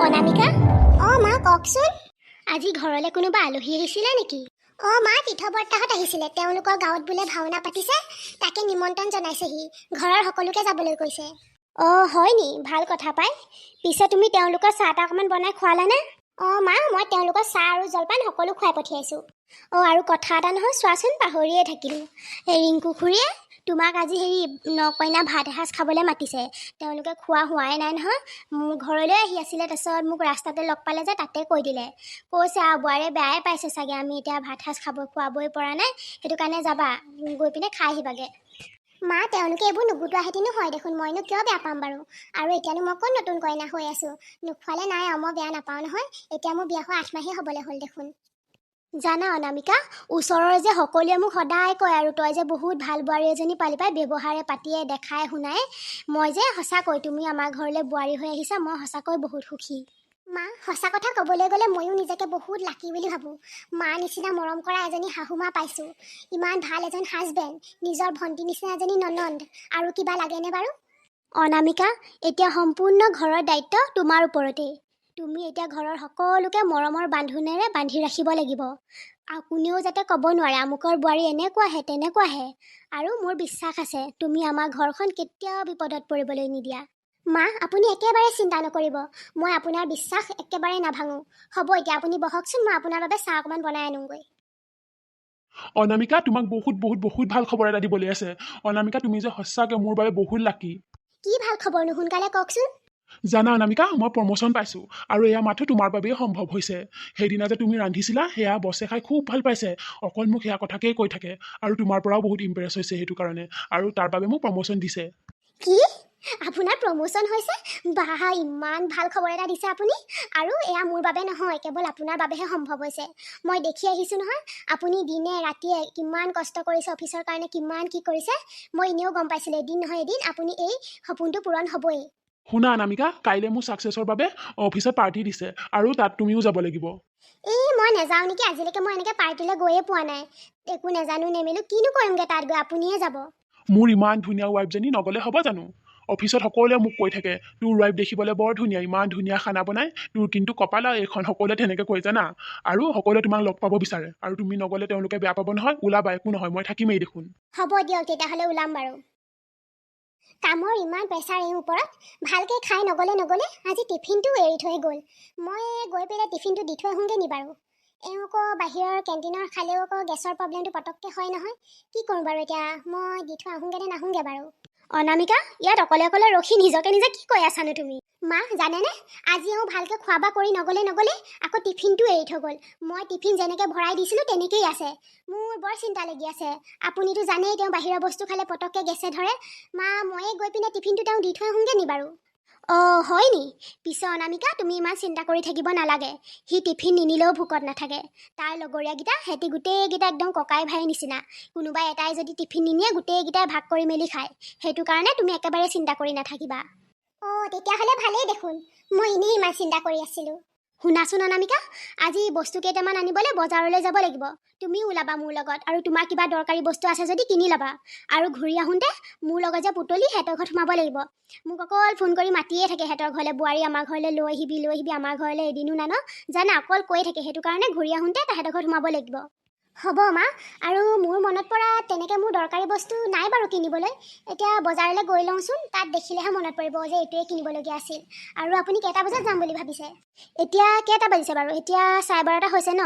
অনামিকা। অঁ মা, কওকচোন। আজি ঘৰলৈ কোনোবা আলহী আহিছিলে নেকি? অঁ মা, তীৰ্থ বৰ্তাহঁত আহিছিলে। তেওঁলোকৰ গাঁৱত বোলে ভাওনা পাতিছে, তাকে নিমন্ত্ৰণ জনাইছেহি। ঘৰৰ সকলোকে যাবলৈ কৈছে। অঁ, হয় নি? ভাল কথা পাই। পিছে তুমি তেওঁলোকৰ চাহ তাহ অকণমান বনাই খোৱালানে? অঁ মা, মই তেওঁলোকৰ চাহ আৰু জলপান সকলো খুৱাই পঠিয়াইছোঁ। অঁ, আৰু কথা এটা নহয়, চোৱাচোন, পাহৰিয়ে থাকিলোঁ। এই ৰিংকু খুৰীয়ে তোমাক আজি হেৰি নকইনা ভাত এসাঁজ খাবলৈ মাতিছে। তেওঁলোকে খোৱা হোৱাই নাই নহয়। মোৰ ঘৰলৈ আহি আছিলে, তাৰপিছত মোক ৰাস্তাতে লগ পালে যে, তাতে কৈ দিলে। কৈছে আৰু বোৱাৰীয়ে বেয়াই পাইছে চাগে, আমি এতিয়া ভাত সাঁজ খাব খুৱাবই পৰা নাই। সেইটো কাৰণে যাবা, গৈ পিনে খাই আহিবাগৈ। মা, তেওঁলোকে এইবোৰ নুগুটোৱাহেঁতেনো হয় দেখোন, মইনো কিয় বেয়া পাম বাৰু? আৰু এতিয়ানো মই ক'ত নতুন কইনা হৈ আছোঁ? নোখোৱালে নাই আৰু, মই বেয়া নাপাওঁ নহয়। এতিয়া মোৰ বিয়া হোৱা 8 মাহেই হ'বলৈ হ'ল দেখোন। জানা অনামিকা, ওচৰৰ যে সকলোৱে মোক সদায় কয় আৰু, তই যে বহুত ভাল বোৱাৰী এজনী পালি পাই, ব্যৱহাৰে পাতিয়ে, দেখাই শুনাই। মই যে সঁচাকৈ, তুমি আমাৰ ঘৰলৈ বোৱাৰী হৈ আহিছা, মই সঁচাকৈ বহুত সুখী। মা, সঁচা কথা ক'বলৈ গ'লে ময়ো নিজকে বহুত লাকি বুলি ভাবোঁ। মা নিচিনা মৰম কৰা এজনী শাহু মা পাইছোঁ, ইমান ভাল এজন হাজবেণ্ড, নিজৰ ভণ্টি নিচিনা এজনী ননন্দ, আৰু কিবা লাগেনে বাৰু? অনামিকা, এতিয়া সম্পূৰ্ণ ঘৰৰ দায়িত্ব তোমাৰ ওপৰতেই। তুমি এতিয়া ঘৰৰ সকলোকে মৰমৰ বান্ধোনেৰে বান্ধি ৰাখিব লাগিব আৰু কোনেও যাতে ক'ব নোৱাৰে আমুকৰ বোৱাৰী এনেকুৱাহে, তেনেকুৱাহে। আৰু মোৰ বিশ্বাস আছে, তুমি আমাৰ ঘৰখন কেতিয়াও বিপদত পৰিবলৈ নিদিয়া। মা, আপুনি একেবাৰে চিন্তা নকৰিব। মই আপোনাৰ বিশ্বাস একেবাৰে নাভাঙো। হ'ব, এতিয়া আপুনি বহকচোন, মই আপোনাৰ বাবে চাহ অকণমান বনাই আনোগৈ। অনামিকা, তোমাক বহুত বহুত বহুত ভাল খবৰ এটা দিবলৈ আছে। অনামিকা, তুমি যে সঁচাকৈ মোৰ বাবে বহুত লাকি। কি ভাল খবৰনো? সোনকালে কওকচোন। জানা অনামিকা, মই প্ৰমোশ্যন পাইছোঁ আৰু এয়া মাথো তোমাৰ বাবেই সম্ভৱ হৈছে। সেইদিনা যে তুমি ৰান্ধিছিলা, সেয়া বছে খাই খুব ভাল পাইছে। অকল মোক সেয়া কথাকেই কৈ থাকে আৰু তোমাৰ পৰাও বহুত ইমপ্ৰেছ হৈছে সেইটো কাৰণে আৰু তাৰ বাবে মোক প্ৰমোশ্যন দিছে। কি? আপোনাৰ প্ৰমোশ্যন হৈছে? বাহ, ইমান ভাল খবৰ এটা দিছে আপুনি। আৰু এয়া মোৰ বাবে নহয়, কেৱল আপোনাৰ বাবেহে সম্ভৱ হৈছে। মই দেখি আহিছোঁ নহয়, আপুনি দিনে ৰাতিয়ে কিমান কষ্ট কৰিছে, অফিচৰ কাৰণে কিমান কি কৰিছে। মই এনেও গম পাইছিলোঁ, এদিন নহয় এদিন আপুনি এই সপোনটো পূৰণ হ'বই। শুনা অনামিকা, কাইলৈ মোৰ ছাকচেছৰ বাবে অফিচত পাৰ্টি দিছে আৰু তাত তুমিও যাব লাগিব। এই, মই নাযাওঁ নেকি? আজিলৈকে মই এনেকৈ পাৰ্টিলৈ গৈয়ে পোৱা নাই। একো নাজানো নেমেলো, কিনো কৰিমগৈ তাত গৈ? আপুনিয়ে যাব। মোৰ ইমান ধুনীয়া ৱাইফজনী নগ'লে হ'ব জানো? অফিচত সকলোৱে মোক কৈ থাকে, তোৰ ৱাইফ দেখিবলৈ বৰ ধুনীয়া, ইমান ধুনীয়া খানা বনায়, তোৰ কিন্তু কপাল আৰু এইখন। সকলোৱে তেনেকৈ কয় জানা। আৰু সকলোৱে তোমাক লগ পাব বিচাৰে আৰু তুমি নগ'লে তেওঁলোকে বেয়া পাব নহয়। ওলাবা, একো নহয়, মই থাকিমেই দেখোন। হ'ব দিয়ক, তেতিয়াহ'লে ওলাম বাৰু। কামৰ ইমান প্ৰেছাৰ এই ওপৰত, ভালকৈ খাই নগ'লে নগ'লে, আজি টিফিনটোও এৰি থৈ গ'ল। মই গৈ পেলাই টিফিনটো দি থৈ আহোঁগৈ নি বাৰু? এওঁ আকৌ বাহিৰৰ কেণ্টিনৰ খালেও আকৌ গেছৰ প্ৰব্লেমটো পটককৈ হয় নহয়। কি কৰোঁ বাৰু এতিয়া? মই দি থৈ আহোঁগৈ নে নাহোঁগৈ বাৰু? অনামিকা, ইয়াত অকলে অকলে ৰখি নিজকে নিজে কি কৈ আছানো তুমি? মা, জানেনে, আজি এওঁ ভালকৈ খোৱা বোৱা কৰি নগ'লে নগ'লে, আকৌ টিফিনটো এৰি থৈ গ'ল। মই টিফিন যেনেকৈ ভৰাই দিছিলোঁ, তেনেকেই আছে। মোৰ বৰ চিন্তা লাগি আছে। আপুনিতো জানেই, তেওঁ বাহিৰৰ বস্তু খালে পটককৈ গেছে ধৰে। মা, ময়ে গৈ পিনে টিফিনটো তেওঁক দি থৈ আহোঁগৈ নি বাৰু? অঁ, হয় নি? পিছে অনামিকা, তুমি ইমান চিন্তা কৰি থাকিব নালাগে। সি টিফিন নিনিলেও ভোকত নাথাকে। তাৰ লগৰীয়াকেইটা, সিহঁতি গোটেইকেইটা একদম ককাই ভাইৰ নিচিনা। কোনোবা এটাই যদি টিফিন নিনিয়ে, গোটেইকেইটাই ভাগ কৰি মেলি খায়। সেইটো কাৰণে তুমি একেবাৰে চিন্তা কৰি নাথাকিবা। অঁ, তেতিয়াহ'লে ভালেই দেখোন। মই এনেই ইমান চিন্তা কৰি আছিলোঁ। শুনাচোন অনামিকা, আজি বস্তু কেইটামান আনিবলৈ বজাৰলৈ যাব লাগিব। তুমিও ওলাবা মোৰ লগত আৰু তোমাৰ কিবা দৰকাৰী বস্তু আছে যদি কিনি ল'বা। আৰু ঘূৰি আহোঁতে মোৰ লগত যে পুতলি, সিহঁতৰ ঘৰত সোমাব লাগিব। মোক অকল ফোন কৰি মাতিয়ে থাকে সিহঁতৰ ঘৰলৈ, বোৱাৰী আমাৰ ঘৰলৈ লৈ আহিবি, লৈ আহিবি, আমাৰ ঘৰলৈ এদিনো নান জানা, অকল কৈয়ে থাকে। সেইটো কাৰণে ঘূৰি আহোঁতে তাহাঁতৰ ঘৰত সোমাব লাগিব। হ'ব মা। আৰু মোৰ মনত পৰা তেনেকৈ মোৰ দৰকাৰী বস্তু নাই বাৰু কিনিবলৈ। এতিয়া বজাৰলৈ গৈ লওঁচোন, তাত দেখিলেহে মনত পৰিব যে এইটোৱে কিনিবলগীয়া আছিল। আৰু আপুনি কেইটা বজাত যাম বুলি ভাবিছে? এতিয়া কেইটা বাজিছে বাৰু? এতিয়া 12:30 হৈছে ন?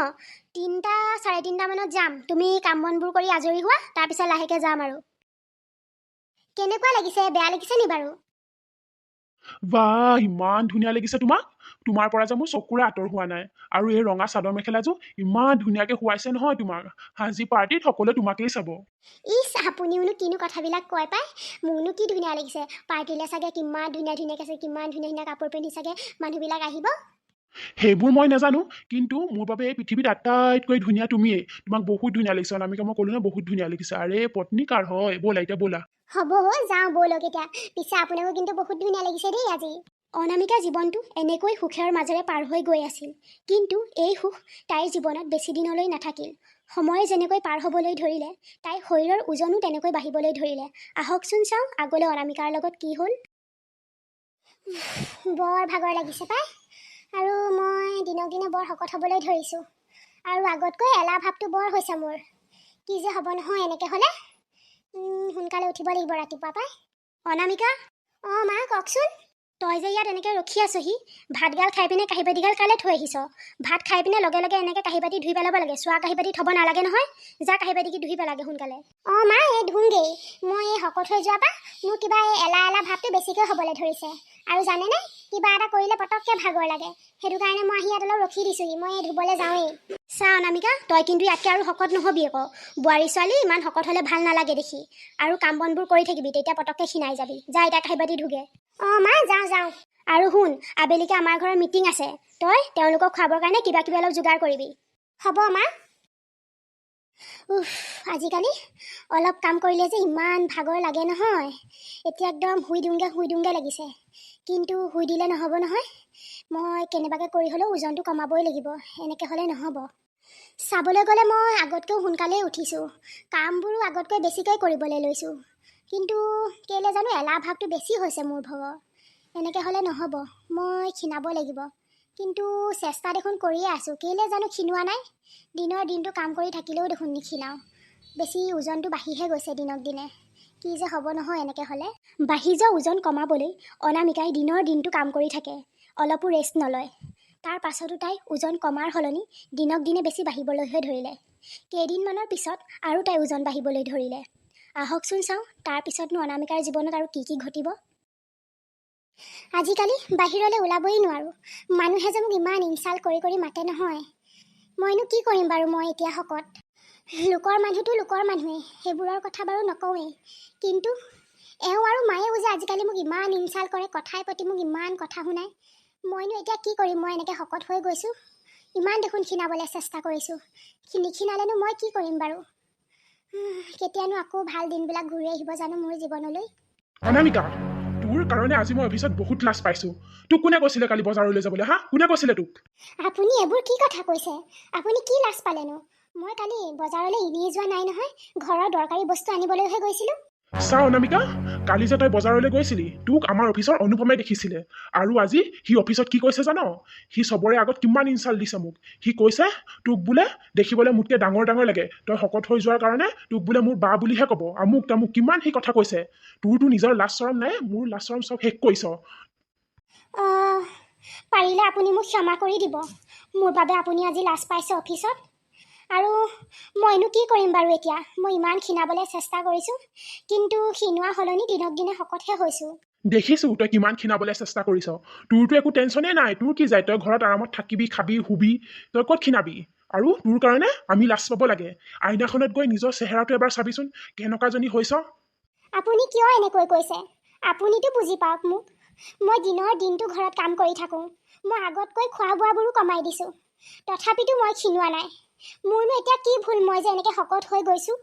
3টা, 3:30 মানত যাম। তুমি কাম বনবোৰ কৰি আজৰি হোৱা, তাৰপিছত লাহেকৈ যাম। আৰু কেনেকুৱা লাগিছে? বেয়া লাগিছে নি বাৰু? বাহ, ইমান ধুনীয়া লাগিছে তোমাক। তোমাৰ পৰা যে মোৰ চকুৰে আঁতৰ হোৱা নাই। আৰু এই ৰঙা চাদৰ মেখেলাযোৰ ইমান ধুনীয়াকৈ শুৱাইছে নহয় তোমাক। আজি পাৰ্টিত সকলোৱে তোমাকেই চাব। ইছ, আপুনিওনো কিনো কথাবিলাক কয় পাই। মোৰনো কি ধুনীয়া লাগিছে? পাৰ্টিলৈ চাগে কিমান ধুনীয়া ধুনীয়াকৈ আছে, কিমান ধুনীয়া ধুনীয়া কাপোৰ পিন্ধি চাগে মানুহবিলাক আহিব। সেইবোৰ মই নাজানো, কিন্তু মোৰ বাবে এই পৃথিৱীত আটাইতকৈ ধুনীয়া তুমিয়েই। তোমাক বহুত ধুনীয়া লাগিছে অনামিকা, মই ক'লো ন, বহুত ধুনীয়া লাগিছে। আৰে, পত্নী কাৰ হয়? ব'লা এতিয়া, ব'লা। হ'ব অ', যাওঁ ব'লক এতিয়া। পিছে আপোনাকো কিন্তু বহুত ধুনীয়া লাগিছে দেই আজি। অনামিকা জীৱনটো এনেকৈ সুখৰ মাজেৰে পাৰ হৈ গৈ আছিল। কিন্তু এই সুখ তাইৰ জীৱনত বেছি দিনলৈ নাথাকিল। সময় যেনেকৈ পাৰ হ'বলৈ ধৰিলে, তাইৰ শৰীৰৰ ওজনো তেনেকৈ বাঢ়িবলৈ ধৰিলে। আহকচোন চাওঁ আগলৈ অনামিকাৰ লগত কি হ'ল। বৰ ভাগৰ লাগিছে পাই। আৰু মই দিনক দিনে বৰ শকত হ'বলৈ ধৰিছোঁ আৰু আগতকৈ এলাহ ভাৱটো বৰ হৈছে মোৰ। কি যে হ'ব নহয় এনেকৈ হ'লে। সোনকালে উঠিব লাগিব ৰাতিপুৱা পাই। অনামিকা। অঁ মা, কওকচোন। তই যে ইয়াত এনেকৈ ৰখি আছহি, ভাতগাল খাই পিনে কাঁহী বাতিগাল কালে থৈ আহিছ? ভাত খাই পিনে লগে লগে এনেকৈ কাঁহী বাতি ধুই পেলাব লাগে। চোৱা কাঁহী বাতি থ'ব নালাগে নহয়। যা, কাঁহী বাতি ধুই পেলাগে সোনকালে। অঁ মা, এই ধুমগেই। মই এই শকত হৈ যোৱাৰ পৰা মোৰ কিবা এই এলাহ এলাহ ভাৱটো বেছিকৈ হ'বলৈ ধৰিছে। আৰু জানেনে, কিবা এটা কৰিলে পটককৈ ভাগৰ লাগে। সেইটো কাৰণে মই আহি ইয়াত অলপ ৰখি দিছোঁহি। মই এই ধুবলৈ যাওঁৱেই। চা অনামিকা, তই কিন্তু ইয়াতকৈ আৰু শকত নহ'বি আকৌ। বোৱাৰী ছোৱালী ইমান শকত হ'লে ভাল নালাগে দেখি। আৰু কাম বনবোৰ কৰি থাকিবি, তেতিয়া পটককৈ ক্ষীণাই যাবি। যা, এতিয়া কাঁহী বাতি ধুগে। অঁ মা, যাওঁ যাওঁ। আৰু শুন, আবেলিকে আমাৰ ঘৰৰ মিটিং আছে। তই তেওঁলোকক খুৱাবৰ কাৰণে কিবা কিবি অলপ যোগাৰ কৰিবি। হ'ব মা। উফ, আজিকালি অলপ কাম কৰিলে যে ইমান ভাগৰ লাগে নহয়। এতিয়া একদম শুই দিওঁগে শুই দিওঁগে লাগিছে। কিন্তু শুই দিলে নহ'ব নহয়। মই কেনেবাকৈ কৰি হ'লেও ওজনটো কমাবই লাগিব। এনেকৈ হ'লে নহ'ব। চাবলৈ গ'লে মই আগতকৈও সোনকালেই উঠিছোঁ, কামবোৰো আগতকৈ বেছিকৈ কৰিবলৈ লৈছোঁ। কিন্তু কেলৈ জানো এলাহ ভাৱটো বেছি হৈছে মোৰ ভাগৰ। এনেকৈ হ'লে নহ'ব, মই ক্ষীণাব লাগিব। কিন্তু চেষ্টা দেখোন কৰিয়ে আছোঁ, কেলৈ জানো ক্ষীণোৱা নাই। দিনৰ দিনটো কাম কৰি থাকিলেও দেখোন নিক্ষীণাওঁ। বেছি ওজনটো বাঢ়িহে গৈছে দিনক দিনে। কি যে হ'ব নহয় এনেকৈ হ'লে। বাঢ়ি যোৱা ওজন কমাবলৈ অনামিকাই দিনৰ দিনটো কাম কৰি থাকে, অলপো ৰেষ্ট নলয়। তাৰ পাছতো তাই ওজন কমাৰ সলনি দিনক দিনে বেছি বাঢ়িবলৈহে ধৰিলে। কেইদিনমানৰ পিছত আৰু তাই ওজন বাঢ়িবলৈ ধৰিলে। আহকচোন চাওঁ তাৰ পিছতনো অনামিকাৰ জীৱনত আৰু কি কি ঘটিব। আজিকালি বাহিৰলৈ ওলাবই নোৱাৰোঁ। মানুহে যে মোক ইমান ইনচাল্ট কৰি কৰি মাতে নহয়। মইনো কি কৰিম বাৰু, মই এতিয়া শকত। লোকৰ মানুহটো লোকৰ মানুহেই, সেইবোৰৰ কথা বাৰু নকওঁৱেই। কিন্তু এওঁ আৰু মায়েও যে আজিকালি মোক ইমান ইনচাল্ট কৰে, কথাই প্ৰতি মোক ইমান কথা শুনায়। মইনো এতিয়া কি কৰিম? মই এনেকৈ শকত হৈ গৈছোঁ, ইমান দেখোন ক্ষীণাবলৈ চেষ্টা কৰিছোঁ। নিক্ষীণালেনো মই কি কৰিম বাৰু? কেতিয়ানো আকৌ ভাল দিনবিলাক ঘূৰি আহিব জানো মোৰ জীৱনলৈ। অনামিকা, তোৰ কাৰণে আজি মই অফিচত বহুত লাজ পাইছোঁ। তোক কোনে কৈছিলে কালি বজাৰলৈ যাবলৈ? হা, কোনে কৈছিলে তোক? আপুনি এইবোৰ কি কথা কৈছে? আপুনি কি লাজ পালেনো? মই কালি বজাৰলৈ এনেই যোৱা নাই নহয়, ঘৰৰ দৰকাৰী বস্তু আনিবলৈহে গৈছিলোঁ। চা অনামিকা, কালি যে তই বজাৰলৈ গৈছিলি, তোক আমাৰ অফিচৰ অনুপমে দেখিছিলে। আৰু আজি সি অফিচত কি কৈছে জান? সি চবৰে আগত কিমান ইনচাল্ট দিছে মোক। সি কৈছে তোক বোলে দেখিবলৈ মোতকৈ ডাঙৰ ডাঙৰ লাগে, তই শকত হৈ যোৱাৰ কাৰণে তোক বোলে মোৰ বা বুলিহে ক'ব, আমুক তামুক কিমান সি কথা কৈছে। তোৰতো নিজৰ লাজ চৰম নাই, মোৰ লাজ চৰম চব শেষ কৰিছ। পাৰিলে আপুনি মোক ক্ষমা কৰি দিব। মোৰ বাবে আপুনি আজি লাজ পাইছে অফিচত। আৰু মইনো কি কৰিম বাৰু এতিয়া? মই ইমান ক্ষীণাবলৈ চেষ্টা কৰিছোঁ, কিন্তু ক্ষীণোৱা সলনি দিনক দিনে শকতহে হৈছোঁ। দেখিছোঁ তই কিমান ক্ষীণাবলৈ চেষ্টা কৰিছ। তোৰতো একো টেনশ্যনেই নাই, তোৰ কি যায়? তই ঘৰত আৰামত থাকিবি, খাবি, শুবি, তই ক'ত ক্ষীণাবি? আৰু তোৰ কাৰণে আমি লাজ পাব লাগে। আইনাখনত গৈ নিজৰ চেহেৰাটো এবাৰ চাবিচোন, কেনেকুৱাজনী হৈছ। আপুনি কিয় এনেকৈ কৈছে? আপুনিতো বুজি পাওক মোক। মই দিনৰ দিনটো ঘৰত কাম কৰি থাকোঁ। মই আগতকৈ খোৱা বোৱাবোৰো কমাই দিছোঁ, তথাপিতো মই ক্ষীণোৱা নাই। মোৰনো এতিয়া কি ভুল মই যে এনেকৈ শকত হৈ গৈছোঁ?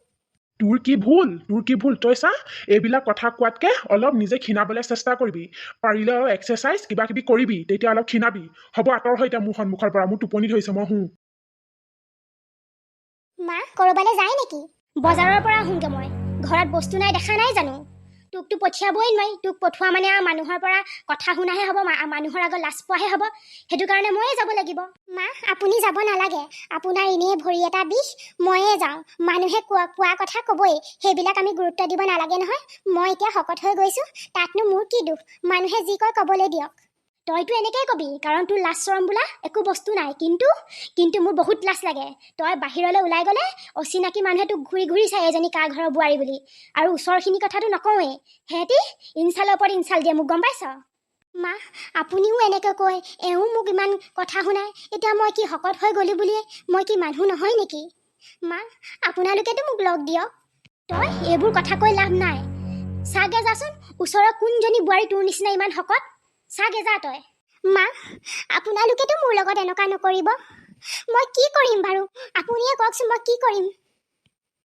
তোৰ কি ভুল? তোৰ কি ভুল? তই চা, এইবিলাক কথা কোৱাতকৈ অলপ নিজে ক্ষীণাবলৈ চেষ্টা কৰিবি। পাৰিলে অলপ এক্সাৰচাইজ কিবা কিবি কৰিবি, তেতিয়া অলপ ক্ষীণাবি। হ'ব, আঁতৰ হৈ এতিয়া মোৰ সন্মুখৰ পৰা, মোৰ টোপনি ধৰিছে, মই শুওঁ। মা ক'ৰবালৈ যায় নেকি? বজাৰৰ পৰা আহোঁগৈ মই। ঘৰত বস্তু নাই দেখা নাই জানো? তোকতো পঠিয়াবই নোৱাৰি। তোক পঠোৱা মানে আৰু মানুহৰ পৰা কথা শুনাহে হ'ব, মানুহৰ আগত লাজ পোৱাহে হ'ব। সেইটো কাৰণে ময়ে যাব লাগিব। মা, আপুনি যাব নালাগে। আপোনাৰ এনেই ভৰি এটা বিষ, ময়ে যাওঁ। মানুহে কোৱা কোৱা কথা ক'বই, সেইবিলাক আমি গুৰুত্ব দিব নালাগে নহয়। মই এতিয়া শকত হৈ গৈছোঁ, তাতনো মোৰ কি দোষ? মানুহে যি কয় ক'বলৈ দিয়ক। তইতো এনেকেই কবি, কাৰণ তোৰ লাজ চৰম বোলা একো বস্তু নাই। কিন্তু কিন্তু মোৰ বহুত লাজ লাগে। তই বাহিৰলৈ ওলাই গ'লে অচিনাকি মানুহে তোক ঘূৰি ঘূৰি চায়, এজনী কাৰ ঘৰৰ বোৱাৰী বুলি। আৰু ওচৰখিনি কথাটো নকওঁৱেই, সিহঁতি ইনচালৰ ওপৰত ইনচাল দিয়ে মোক, গম পাইছ? মা, আপুনিও এনেকৈ কয়, এওঁ মোক ইমান কথা শুনায়। এতিয়া মই কি শকত হৈ গ'লো বুলিয়ে মই কি মানুহ নহয় নেকি? মা, আপোনালোকেতো মোক লগ দিয়ক। তই এইবোৰ কথা কৈ লাভ নাই। চাগে যাচোন, ওচৰৰ কোনজনী বোৱাৰী তোৰ নিচিনা ইমান শকত, চাগে যা তই। মা, আপোনালোকেতো মোৰ লগত এনেকুৱা নকৰিব। মই কি কৰিম বাৰু? আপুনিয়ে কওকচোন, মই কি কৰিম?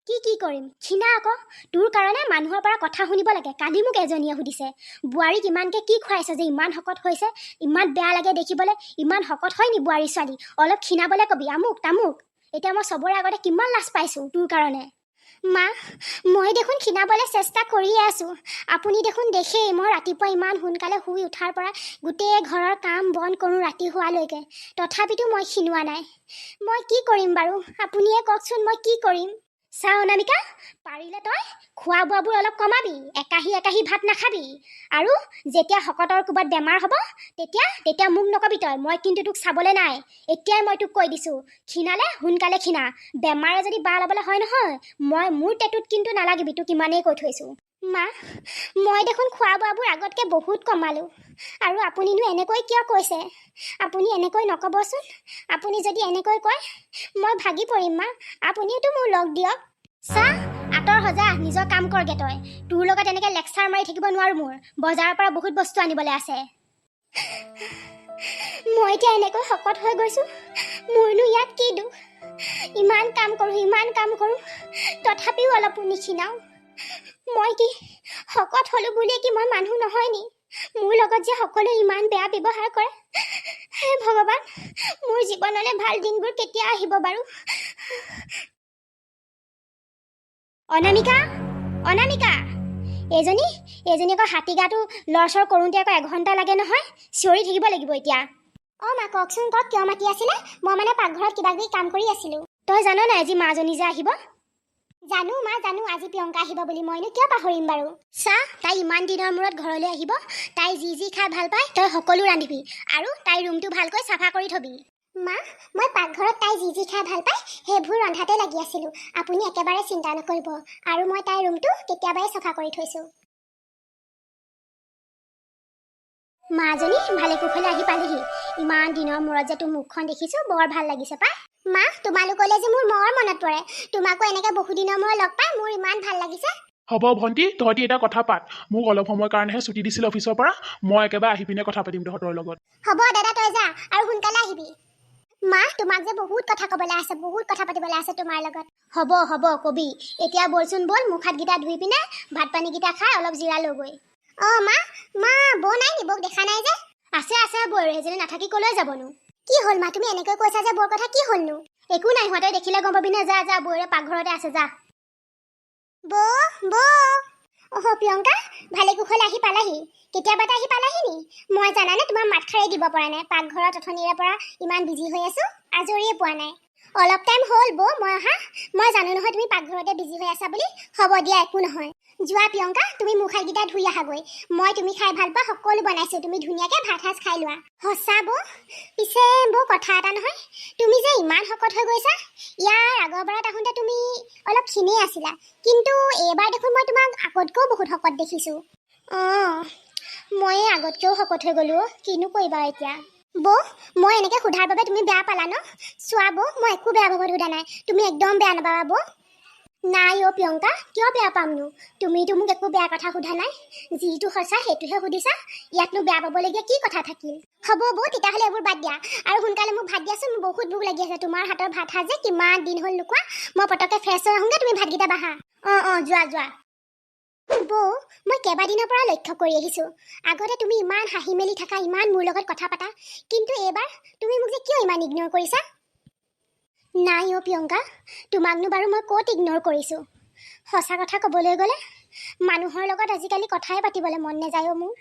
কি কি কৰিম? ক্ষীণা আকৌ। তোৰ কাৰণে মানুহৰ পৰা কথা শুনিব লাগে। কালি মোক এজনীয়ে সুধিছে, বোৱাৰীক ইমানকৈ কি খুৱাইছ যে ইমান শকত হৈছে, ইমান বেয়া লাগে দেখিবলৈ, ইমান শকত হয় নি বোৱাৰী ছোৱালী, অলপ ক্ষীণাবলৈ কবি, আমুক তামুক। এতিয়া মই চবৰে আগতে কিমান লাজ পাইছোঁ তোৰ কাৰণে। মা, মই দেখোন ক্ষীণাবলৈ চেষ্টা কৰিয়ে আছোঁ। আপুনি দেখোন দেখেই, মই ৰাতিপুৱা ইমান সোনকালে শুই উঠাৰ পৰা গোটেই ঘৰৰ কাম বন কৰোঁ ৰাতি হোৱালৈকে, তথাপিতো মই ক্ষীণোৱা নাই। মই কি কৰিম বাৰু, আপুনিয়ে কওকচোন, মই কি কৰিম? চা অনামিকা, পাৰিলে তই খোৱা বোৱাবোৰ অলপ কমাবি, একাহী একাহী ভাত নাখাবি। আৰু যেতিয়া শকতৰ ক'ৰবাত বেমাৰ হ'ব, তেতিয়া তেতিয়া মোক নকবি তই, মই কিন্তু তোক চাবলৈ নাই। এতিয়াই মই তোক কৈ দিছোঁ, ক্ষীণালে সোনকালে ক্ষীণা। বেমাৰে যদি বাহ ল'বলৈ হয় নহয়, মই মোৰ টেটুত কিন্তু নালাগিবি, তোক ইমানেই কৈ থৈছোঁ। মা, মই দেখোন খোৱা বোৱাবোৰ আগতকৈ বহুত কমালোঁ, আৰু আপুনিনো এনেকৈ কিয় কৈছে? আপুনি এনেকৈ নক'বচোন। আপুনি যদি এনেকৈ কয়, মই ভাগি পৰিম। মা, আপুনিওতো মোৰ লগ দিয়ক। চা, আঁতৰ সজা, নিজৰ কাম কৰগে তই। তোৰ লগত এনেকৈ লেকচাৰ মাৰি থাকিব নোৱাৰোঁ। মোৰ বজাৰৰ পৰা বহুত বস্তু আনিবলৈ আছে। মই এতিয়া এনেকৈ শকত হৈ গৈছোঁ, মোৰনো ইয়াত কি দুখ? ইমান কাম কৰোঁ, ইমান কাম কৰোঁ, তথাপিও অলপো নিক্ষীণাওঁ। মই কি শকত হ'লোঁ বুলিয়ে কি মই মানুহ নহয় নি? মোৰ লগত যে সকলোৱে ইমান বেয়া ব্যৱহাৰ কৰে। হে ভগৱান, মোৰ জীৱনলৈ ভাল দিনবোৰ কেতিয়া আহিব বাৰু? অনামিকা, অনামিকা, এইজনী এইজনী আকৌ হাতী গাটো লৰচৰ কৰোঁতে আকৌ এঘণ্টা লাগে নহয়, চিঞৰি থাকিব লাগিব এতিয়া। অঁ মা, কওকচোন, কওক, কিয় মাতি আছিলে? মই মানে পাকঘৰত কিবা কিবি কাম কৰি আছিলোঁ। তই জান নাই আজি মাজনী যে আহিব? জানো মা, জানো আজি প্ৰিয়ংকা আহিব বুলি, মইনো কিয় পাহৰিম বাৰু? চা, তাই ইমান দিনৰ মূৰত ঘৰলৈ আহিব, তাই যি যি খাই ভাল পায় তই সকলো ৰান্ধিবি, আৰু তাইৰ ৰুমটো ভালকৈ চাফা কৰি থ'বি। মা, মই পাকঘৰত তাই যি যি খাই ভাল পায় সেইবোৰ ৰন্ধাতে লাগি আছিলোঁ, আপুনি একেবাৰে চিন্তা নকৰিব। আৰু মই তাইৰ ৰুমটো কেতিয়াবাই চাফা কৰি থৈছোঁ। মাজনী ভালে কুশলে আহি পালেহি। ইমান দিনৰ মূৰত যে তোৰ মুখখন দেখিছোঁ, বৰ ভাল লাগিছে পাই। মা, তোমালোকলৈ যে মোৰ বৰ মনত পৰে। তোমাকো এনেকৈ বহুদিনৰ মূৰত লগ পাই মোৰ ইমান ভাল লাগিছে। হ'ব ভণ্টি, তহঁতি এটা কথা পাত। মোক অলপ সময়ৰ কাৰণেহে ছুটি দিছিল অফিচৰ পৰা, মই একেবাৰে আহি পিনে কথা পাতিম তহঁতৰ লগত। হ'ব দাদা, তই যা আৰু সোনকালে আহিবি। মা, তোমাক যে বহুত কথা ক'বলৈ আছে, বহুত কথা পাতিবলৈ আছে তোমাৰ লগত। হ'ব হ'ব, কবি। এতিয়া ব'লচোন ব'ল, মুখ হাতকেইটা ধুই পিনে ভাত পানীকেইটা খাই অলপ জিৰা লওঁগৈ। অঁ মা, মা বৌ নাই নি? বৌক দেখা নাই যে। আছে আছে, বৌ সেইজনী নাথাকি ক'লৈ যাবনো? কি হ'ল মা, তুমি এনেকৈ কৈছা যে বৌৰ কথা, কি হ'লনো? একো নাই হোৱা, তই দেখিলে গম পাবি নে। যা যা, বৌৰে পাকঘৰতে আছে, যা। বৌ, বৌ। অহ প্ৰিয়ংকা, ভালে কুশলে আহি পালাহি? কেতিয়াবাতে আহি পালাহি নি? মই জানানে তোমাৰ মাতষাৰেই দিব পৰা নাই, পাকঘৰত অথনিৰে পৰা ইমান বিজি হৈ আছোঁ, আজৰিয়ে পোৱা নাই। অলপ টাইম হ'ল বৌ মই অহা। মই জানো নহয় তুমি পাকঘৰতে বিজি হৈ আছা বুলি। হ'ব দিয়া, একো নহয়। যোৱা প্ৰিয়ংকা, তুমি মুখ হাতকেইটা ধুই আহাগৈ। মই তুমি খাই ভাল পোৱা সকলো বনাইছোঁ, তুমি ধুনীয়াকৈ ভাত সাজ খাই লোৱা। সঁচা বৌ? পিছে বৌ কথা এটা নহয়, তুমি যে ইমান শকত হৈ গৈছা, ইয়াৰ আগৰবাৰত আহোঁতে তুমি অলপ ক্ষীণেই আছিলা, কিন্তু এইবাৰ দেখোন মই তোমাক আগতকৈও বহুত শকত দেখিছোঁ। অঁ, ময়ে আগতকৈও শকত হৈ গ'লোঁ অ', কিনো কৰিবা এতিয়া। বৌ, মই এনেকৈ সোধাৰ বাবে তুমি বেয়া পালা ন? চোৱা বৌ, মই একো বেয়া ভাৱত সোধা নাই, তুমি একদম বেয়া নাপাবা বৌ। নাই অ' প্ৰিয়ংকা, কিয় বেয়া পামনো? তুমিতো মোক একো বেয়া কথা সোধা নাই, যিটো সঁচা সেইটোহে সুধিছা, ইয়াতনো বেয়া পাবলগীয়া কি কথা থাকিল? হ'ব বৌ, তেতিয়াহ'লে এইবোৰ বাদ দিয়া আৰু সোনকালে মোক ভাত দিয়াচোন, মোৰ বহুত ভোক লাগি আছে। তোমাৰ হাতৰ ভাত সাজ যে কিমান দিন হ'ল নোখোৱা। মই পটককৈ ফ্ৰেছ হৈ আহোঁগৈ, তুমি ভাতকেইটা বাঢ়া। অঁ অঁ, যোৱা যোৱা। বৌ, মই কেইবাদিনৰ পৰা লক্ষ্য কৰি আহিছোঁ, আগতে তুমি ইমান হাঁহি মেলি থাকা, ইমান মোৰ লগত কথা পাতা, কিন্তু এইবাৰ তুমি মোক যে কিয় ইমান ইগন'ৰ কৰিছা? নাই অ' প্ৰিয়ংকা, তোমাকনো বাৰু মই ক'ত ইগন'ৰ কৰিছোঁ? সঁচা কথা ক'বলৈ গ'লে মানুহৰ লগত আজিকালি কথাই পাতিবলৈ মন নাযায় অ' মোৰ।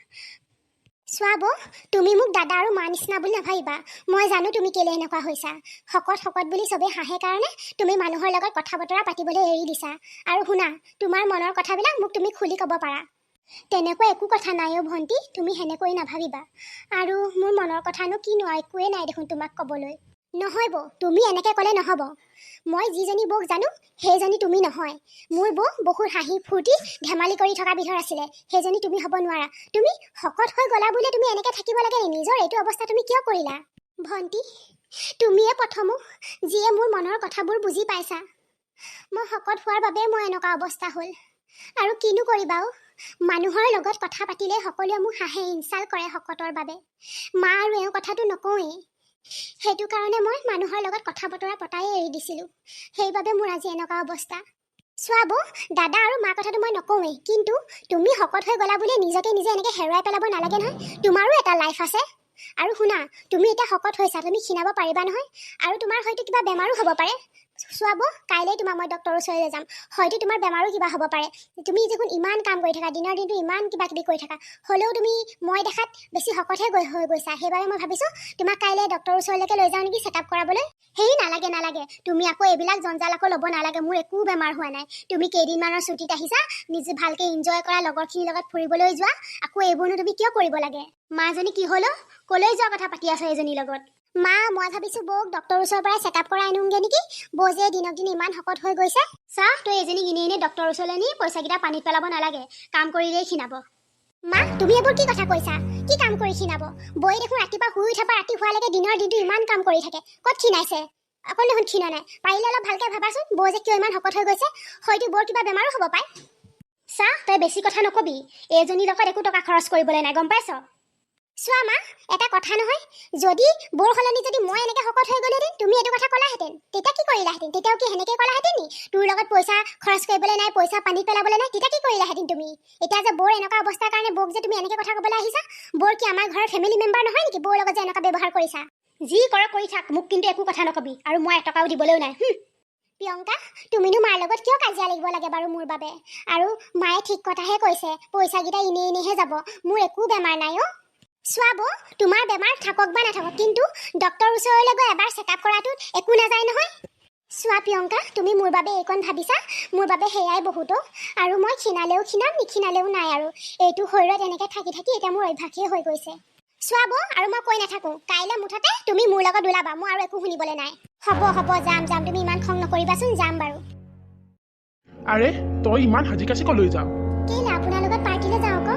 চোৱা বৌ, তুমি মোক দাদা আৰু মা নিচিনা বুলি নাভাবিবা। মই জানো তুমি কেলৈ এনেকুৱা হৈছা। শকত শকত বুলি চবেই হাঁহে কাৰণে তুমি মানুহৰ লগত কথা বতৰা পাতিবলৈ এৰি দিছা। আৰু শুনা, তোমাৰ মনৰ কথাবিলাক মোক তুমি খুলি ক'ব পাৰা। তেনেকুৱা একো কথা নাই অ' ভণ্টি, তুমি সেনেকৈ নাভাবিবা। আৰু মোৰ মনৰ কথানো কিনো, একোৱেই নাই দেখোন তোমাক ক'বলৈ। নহয় বৌ, তুমি এনেকৈ ক'লে নহ'ব। মই যিজনী বৌক জানো সেইজনী তুমি নহয়। মোৰ বৌ বহুত হাঁহি ফূৰ্তি ধেমালি কৰি থকা বিধৰ আছিলে, সেইজনী তুমি হ'ব নোৱাৰা। তুমি শকত হৈ গ'লা বুলিয়ে তুমি এনেকৈ থাকিব লাগে নি? নিজৰ এইটো অৱস্থা তুমি কিয় কৰিলা? ভণ্টি, তুমিয়ে প্ৰথমো যিয়ে মোৰ মনৰ কথাবোৰ বুজি পাইছা। মই শকত হোৱাৰ বাবে মই এনেকুৱা অৱস্থা হ'ল। আৰু কিনো কৰিবা অ', মানুহৰ লগত কথা পাতিলে সকলোৱে মোক হাঁহে, ইনচাল্ট কৰে শকতৰ বাবে। মা আৰু এওঁৰ কথাটো নকওঁৱেই, সেইটো কাৰণে মই মানুহৰ লগত কথা বতৰা পতাই এৰি দিছিলোঁ, সেইবাবে মোৰ আজি এনেকুৱা অৱস্থা। চোৱা বৌ, দাদা আৰু মা কথাটো মই নকওঁৱেই, কিন্তু তুমি শকত হৈ গ'লা বুলি নিজকে নিজে এনেকৈ হেৰুৱাই পেলাব নালাগে নহয়। তোমাৰো এটা লাইফ আছে। আৰু শুনা, তুমি এতিয়া শকত হৈছা, তুমি ক্ষীণাব পাৰিবা নহয়, আৰু তোমাৰ হয়তো কিবা বেমাৰো হ'ব পাৰে। চোৱা বৌ, কাইলৈ তোমাক মই ডক্টৰৰ ওচৰলৈ লৈ যাম। হয়তো তোমাৰ বেমাৰো কিবা হ'ব পাৰে। তুমি দেখোন ইমান কাম কৰি থাকা, দিনৰ দিনটো ইমান কিবা কিবি কৰি থাকা, হ'লেও তুমি মই দেখাত বেছি শকতহে গৈ হৈ গৈছা। সেইবাবে মই ভাবিছোঁ তোমাক কাইলৈ ডক্টৰৰ ওচৰলৈকে লৈ যাওঁ নেকি চেক আপ কৰাবলৈ। সেই নালাগে নালাগে, তুমি আকৌ এইবিলাক জঞ্জাল আকৌ ল'ব নালাগে। মোৰ একো বেমাৰ হোৱা নাই। তুমি কেইদিনমানৰ ছুটীত আহিছা, নিজে ভালকৈ এনজয় কৰা, লগৰখিনিৰ লগত ফুৰিবলৈ যোৱা। আকৌ এইবোৰনো তুমি কিয় কৰিব লাগে? মাজনী কি হ'ল অ? ক'লৈ যোৱা কথা পাতি আছা এইজনীৰ লগত? মা, মই ভাবিছোঁ বৌক ডক্টৰৰ ওচৰৰ পৰাই চেক আপ কৰাই আনোগৈ নেকি। বৌ যে দিনক দিনে ইমান শকত হৈ গৈছে। চা, তই এজনীক এনেই এনেই ডক্টৰৰ ওচৰলৈ নি পইচাকেইটা পানীত পেলাব নালাগে। কাম কৰিলেই ক্ষীণাব। মা, তুমি এইবোৰ কি কথা কৈছা? কি কাম কৰি ক্ষীণাব? বৌয়ে দেখোন ৰাতিপুৱা শুই উঠাৰ পৰা ৰাতি শোৱালৈকে দিনৰ দিনটো ইমান কাম কৰি থাকে। ক'ত ক্ষীণাইছে? অকণ দেখোন ক্ষীণা নাই। পাৰিলে অলপ ভালকে ভাবাচোন, বৌ যে কিয় ইমান শকত হৈ গৈছে। হয়তো বৌৰ কিবা বেমাৰো হ'ব পায়। চা, তই বেছি কথা নকবি। এইজনীৰ লগত একো টকা খৰচ কৰিবলৈ নাই, গম পাইছ? চোৱা মা, এটা কথা নহয়, যদি বৌৰ সলনি যদি মই এনেকে শকত হৈ গ'লোহেঁতেন, তুমি এইটো কথা ক'লাহেঁতেন, তেতিয়া কি কৰিলাহেঁতেন? তেতিয়াও কি সেনেকে ক'লাহেঁতেন নি, তোৰ লগত পইচা খৰচ কৰিবলৈ নাই, পইচা পানীত পেলাবলৈ নাই? তেতিয়া কি কৰিলাহেঁতেন তুমি? এতিয়া যে বৌৰ এনেকুৱা অৱস্থাৰ কাৰণে বৌক যে তুমি এনেকে কথা ক'বলৈ আহিছা, বৌৰ কি আমাৰ ঘৰৰ ফেমিলি মেম্বাৰ নহয় নেকি? বৌৰ লগত যে এনেকুৱা ব্যৱহাৰ কৰিছা। যি কৰ কৰি থাক, মোক কিন্তু একো কথা নকবি আৰু মই এটকাও দিবলৈও নাই। প্ৰিয়ংকা, তুমিনো মাৰ লগত কিয় কাজিয়া লাগিব লাগে বাৰু মোৰ বাবে? আৰু মায়ে ঠিক কথাহে কৈছে, পইচাকেইটা এনেই এনেইহে যাব। মোৰ একো বেমাৰ নাই অ'। চোৱা বৌ, তোমাৰ বেমাৰ থাকক বা নাথাকক, কিন্তু ডক্টৰৰ ওচৰলৈ গৈ এবাৰ চেক আপ কৰাটোত একো নাযায় নহয়। চোৱা প্ৰিয়ংকা, তুমি মোৰ বাবে এইকণ ভাবিছা, মোৰ বাবে সেয়াই বহুত অ'। আৰু মই ক্ষীণালেও ক্ষীণাম, নিক্ষীণালেও নাই। আৰু এইটো শৰীৰত এনেকৈ থাকি থাকি এতিয়া মোৰ অভ্যাসেই হৈ গৈছে। চোৱা বৌ, আৰু মই কৈ নাথাকোঁ। কাইলৈ মুঠতে তুমি মোৰ লগত ওলাবা, মোৰ আৰু একো শুনিবলৈ নাই। হ'ব হ'ব, যাম যাম, তুমি ইমান খং নকৰিবাচোন, যাম বাৰু। আৰে, তই ইমান সাজি কাচি কলৈ যাৱ? কেলে, আপোনাৰ লগত পাৰ্টিলৈ যাওঁ আকৌ।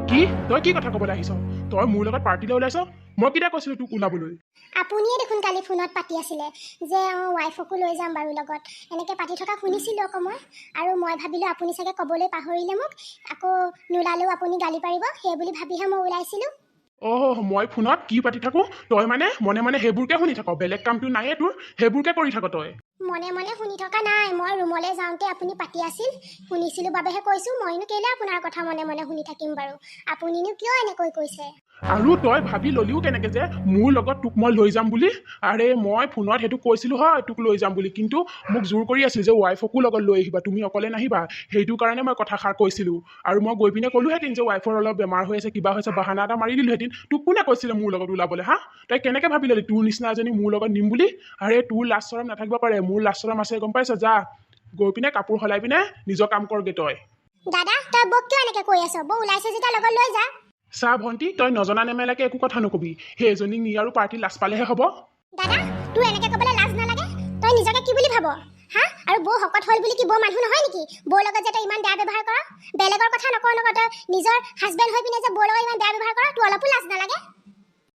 কি? তই কি কথা ক'বলৈ আহিছ? তই মোৰ লগত পাৰ্টিলৈ ওলাইছ? মই কেতিয়া কৈছিলো তোক ওলাবলৈ? আপুনিয়ে দেখোন কালি ফোনত পাতি আছিলে যে অঁ, ৱাইফকো লৈ যাম বাৰু লগত, এনেকৈ পাতি থকা শুনিছিলোঁ আকৌ মই। আৰু মই ভাবিলোঁ আপুনি চাগে ক'বলৈ পাহৰিলে মোক, আকৌ নোলালেও আপুনি গালি পাৰিব, সেই বুলি ভাবিহে মই ওলাইছিলোঁ। অহ, মই ফোনত কি পাতি থাকোঁ তই মানে মনে মনে সেইবোৰকে শুনি থাক। বেলেগ কামটো নাইয়ে তোৰ, সেইবোৰকে কৰি থাক তই। মনে মনে শুনি থকা নাই, মই ৰুমলৈ যাওঁতে আপুনি পাতি আছিল, শুনিছিলোঁ বাবেহে কৈছোঁ। মইনো কেলৈ আপোনাৰ কথা মনে মনে শুনি থাকিম বাৰু? আপুনিনো কিয় এনেকৈ কৈছে? আৰু তই ভাবি ল'লিও কেনেকে যে মোৰ লগত তোক মই লৈ যাম বুলি? আৰে, মই ফোনত সেইটো কৈছিলোঁ হয় তোক লৈ যাম বুলি, কিন্তু মোক জোৰ কৰি আছিল যে ৱাইফকো লগত লৈ আহিবা, তুমি অকলে নাহিবা। সেইটো কাৰণে মই কথাষাৰ কৈছিলোঁ। আৰু মই গৈ পিনে ক'লোহেঁতেন যে ৱাইফৰ অলপ বেমাৰ হৈ আছে, কিবা হৈছে, বাহানা এটা মাৰি দিলোহেঁতেন। তোক কোনে কৈছিলে মোৰ লগত ওলাবলৈ? হা, তই কেনেকৈ ভাবি ল'লি তোৰ নিচিনা এজনী মোৰ লগত নিম বুলি? আৰে, তোৰ লাজ চৰম নাথাকিব পাৰে, মোৰ লাজ চৰম আছে, গম পাইছ? যা, গৈ পিনে কাপোৰ সলাই পিনে নিজৰ কাম কৰগে তই। দাদা, তই বৌক কিয় এনেকৈ কৈ আছ? বৌ ওলাইছে যেতিয়া লগত লৈ যা। চা ভণ্টি, তই নজনা নেমেলাকে একো কথা নকবি। সেই এজনীক নি আৰু পাৰ্টি লাজ পালেহে হ'ব। দাদা, তোৰ এনেকে ক'বলৈ লাজ নালাগে? তই নিজকে কি বুলি ভাব হা? আৰু বৌ শকত হ'ল বুলি কি বৌ মানুহ নহয় নেকি? বৌৰ লগত যে তই ইমান বেয়া ব্যৱহাৰ কৰ, বেলেগৰ কথা নকওঁ নকওঁ, তই নিজৰ হাজবেণ্ড হৈ পিনে যে বৌৰ লগত ইমান বেয়া ব্যৱহাৰ কৰ, তোৰ অলপো লাজ নালাগে?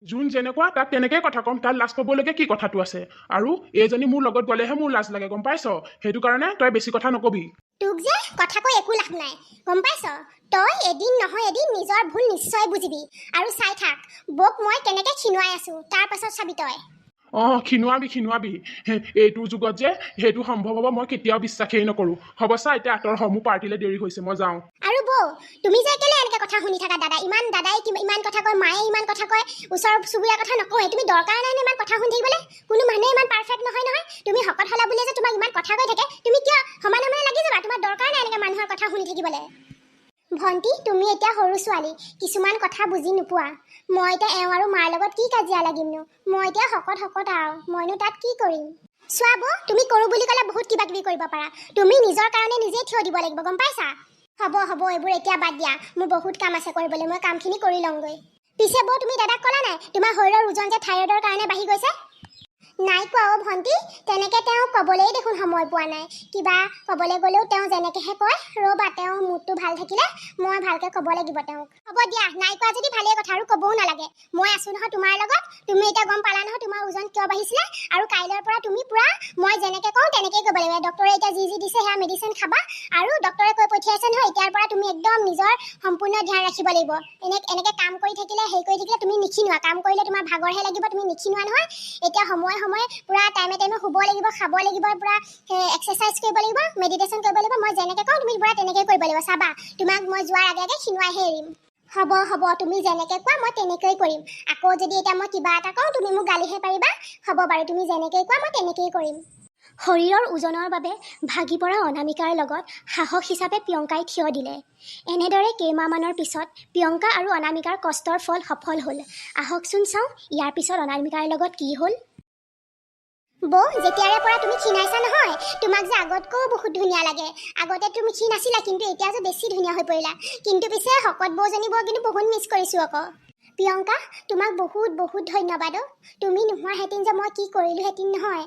যোন যেনেকুৱা তাক তেনেকেই কথা ক'ম, তাত লাজ পাবলগীয়া কি কথাটো আছে? আৰু এইজনী মোৰ লগত গ'লেহে মোৰ লাজ লাগে, গম পাইছ? সেইটো কাৰণে তই বেছি কথা নকবি। তোক যে কথা কৈ একো লাভ নাই, গম পাইছ? তই এদিন নহয় এদিন নিজৰ ভুল নিশ্চয় বুজিবি। আৰু চাই থাক, বৌক মই কেনেকে ক্ষীণুৱাই আছো, তাৰ পাছত চাবি তই। অঁ, ক্ষীণুৱাবি ক্ষীণুৱাবি। এইটো যুগত যে সেইটো সম্ভৱ হ'ব, মই কেতিয়াও বিশ্বাসেই নকৰোঁ। হ'ব চা, এতিয়া আঁতৰ হ, মোৰ পাৰ্টিলৈ দেৰি হৈছে, মই যাওঁ। আৰু বৌ, তুমি যে কেলে এনেকে কথা শুনি থাকা? দাদা ইমান, দাদাই ইমান কথা কয়, মায়ে ইমান কথা কয়, ওচৰ চুবুৰীয়াৰ কথা নকয়। তুমি দৰকাৰ নাই নে ইমান কথা শুনি থাকিবলৈ? কোনো মানুহে ইমান পাৰফেক্ট নহয় নহয়। তুমি শকত হ'লা বুলিয়ে যে তোমাক ইমান কথা কৈ থাকে, তুমি কিয় সমানে সমানে লাগি যাবা? তোমাৰ দৰকাৰ নাই এনেকে মানুহৰ কথা শুনি থাকিবলৈ। ভণ্টি, তুমি এতিয়া সৰু ছোৱালী, কিছুমান কথা বুজি নোপোৱা। মই এতিয়া এওঁ আৰু মাৰ লগত কি কাজিয়া লাগিমনো? মই এতিয়া শকত শকত আৰু মইনো তাত কি কৰিম? চোৱা বৌ, তুমি কৰোঁ বুলি ক'লে বহুত কিবা কিবি কৰিব পাৰা। তুমি নিজৰ কাৰণে নিজেই থিয় দিব লাগিব, গম পাইছা? হ'ব হ'ব, এইবোৰ এতিয়া বাদ দিয়া। মোৰ বহুত কাম আছে কৰিবলৈ, মই কামখিনি কৰি লওঁগৈ। পিছে বৌ, তুমি দাদাক ক'লা নাই তোমাৰ শৰীৰৰ ওজন যে থাইৰয়ডৰ কাৰণে বাঢ়ি গৈছে? নাই কোৱা অ' ভণ্টি, তেনেকে তেওঁ ক'বলৈয়ে দেখোন সময় পোৱা নাই। কিবা ক'বলৈ গ'লেও তেওঁ যেনেকেহে কয়। ৰ'বা, তেওঁ মুডটো ভাল থাকিলে মই ভালকে ক'ব লাগিব তেওঁক। হ'ব দিয়া, নাই কোৱা যদি ভালেই কথা, আৰু ক'বও নালাগে। মই আছো নহয় তোমাৰ লগত। তুমি এতিয়া গম পালা নহয় তোমাৰ ওজন কিয় বাঢ়িছিলে? আৰু কাইলৈৰ পৰা তুমি পুৰা মই যেনেকে কওঁ তেনেকেই কৰিব লাগিব। ডক্টৰে এতিয়া যি যি দিছে সেয়া মেডিচিন খাবা। আৰু ডক্টৰে কৈ পঠিয়াইছে নহয়, এতিয়াৰ পৰা তুমি একদম নিজৰ সম্পূৰ্ণ ধ্যান ৰাখিব লাগিব। এনেকে কাম কৰি থাকিলে, হেৰি কৰি থাকিলে তুমি নিক্ষীণোৱা। কাম কৰিলে তোমাৰ ভাগৰহে লাগিব, তুমি নিক্ষীণোৱা নহয়। এতিয়া সময়ে সময়ে পুৰা টাইমে টাইমে শুব লাগিব, খাব লাগিব, পুৰা এক্সাৰচাইজ কৰিব লাগিব, মেডিটেশ্যন কৰিব লাগিব। মই যেনেকে কওঁ তুমি পুৰা তেনেকেই কৰিব লাগিব। চাবা, তোমাক মই যোৱাৰ আগে আগে ক্ষীণোৱাইহে এৰিম। হ'ব হ'ব, তুমি যেনেকে কোৱা মই তেনেকেই কৰিম। আকৌ যদি এতিয়া মই কিবা এটা কওঁ, তুমি মোক গালিহে পাৰিবা। হ'ব বাৰু, তুমি যেনেকেই কোৱা মই তেনেকেই কৰিম। শৰীৰৰ ওজনৰ বাবে ভাগি পৰা অনামিকাৰ লগত সাহস হিচাপে প্ৰিয়ংকাই থিয় দিলে। এনেদৰে কেইমাহমানৰ পিছত প্ৰিয়ংকা আৰু অনামিকাৰ কষ্টৰ ফল সফল হ'ল। আহকচোন চাওঁ ইয়াৰ পিছত অনামিকাৰ লগত কি হ'ল। বৌ, যেতিয়াৰে পৰা তুমি ক্ষীণাইছা নহয়, তোমাক যে আগতকৈও বহুত ধুনীয়া লাগে। আগতে তুমি ক্ষীণ আছিলা, কিন্তু এতিয়া যে বেছি ধুনীয়া হৈ পৰিলা। কিন্তু পিছে শকত বৌজনী বৌ কিন্তু বহুত মিছ কৰিছোঁ আকৌ। প্ৰিয়ংকা, তোমাক বহুত বহুত ধন্যবাদ অ'। তুমি নোহোৱাহেঁতেন যে মই কি কৰিলোহেঁতেন নহয়।